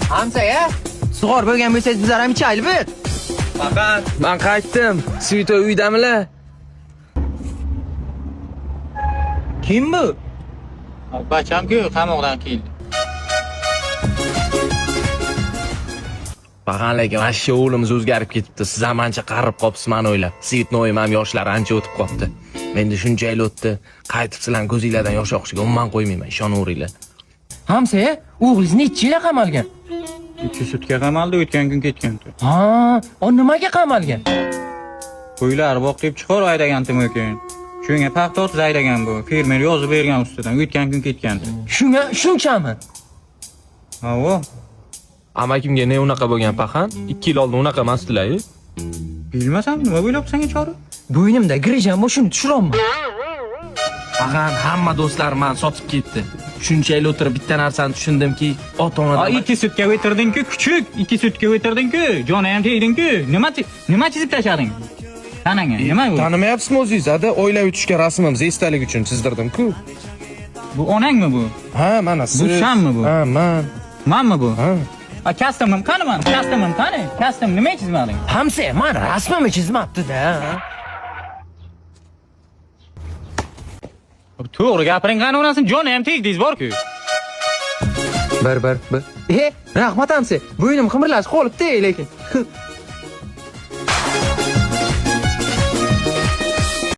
Hamsoya, sug'or bo'lgan bo'lsangiz bizlar ham ichaylik bir. Faqat men qaytdim. Svito uydamilar? Kim bu? Bachamku qamoqdan keldi. Faqat lekin mana shu o'g'limiz o'zgarib ketibdi. Siz ham ancha qarib qolibsiz mani o'ylab. Svitnoyim ham yoshlari ancha o'tib qolibdi. Menda shuncha yil o'tdi. Qaytib sizlarning ko'zinglardan yosh oqishiga umuman qo'ymayman, ishonaveringlar. Hamsoya, o'g'lingiz necha yil qamalgan? 3 sutka qamaldi, o'tgan kun ketgan. Ha, o nimaga qamalgan? Qo'ylar boqib chiqar haydagan Timokin. Shunga paxta o'tib haydagan bu. Fermer yozib bergan ustidan o'tgan kun ketgan. Shunga shunchami? Ha, o. Amakimga ne unaqa bo'lgan paxan? 2 yil oldin unaqa emasdilar-yu. Bilmasam nima o'ylabsan chori? Bo'ynimda grijam bor, shuni tushirolman. Paxan hamma do'stlarim mani sotib ketdi. Shuncha yil o'tirib bitta narsani tushundimki, ota-onadan Ha, 2 sutka o'tirding-ku, kuchuk. 2 sutka o'tirding-ku, joni ham tegding-ku. Nima chizib tashlading? Tanangga nima bu? Tanimayapsizmi o'zingiz? Ada oilaviy tushgan rasmimiz esdalik uchun chizdirdim-ku. Bu onangmi bu? Ha, mana siz. Bu sanmi bu? Ha, man. Manmi bu? Ha. Ha, kastimim qani man? Kastimim qani? Kastim nima chizmading? Hamsoya, man rasmimni chizmabdi-da. To'g'ri gapiring qani onasini joni ham tegdingiz bor-ku. Bir bir bir. E, rahmat hamsoya. Bo'ynim qimirlashib qolibdi lekin.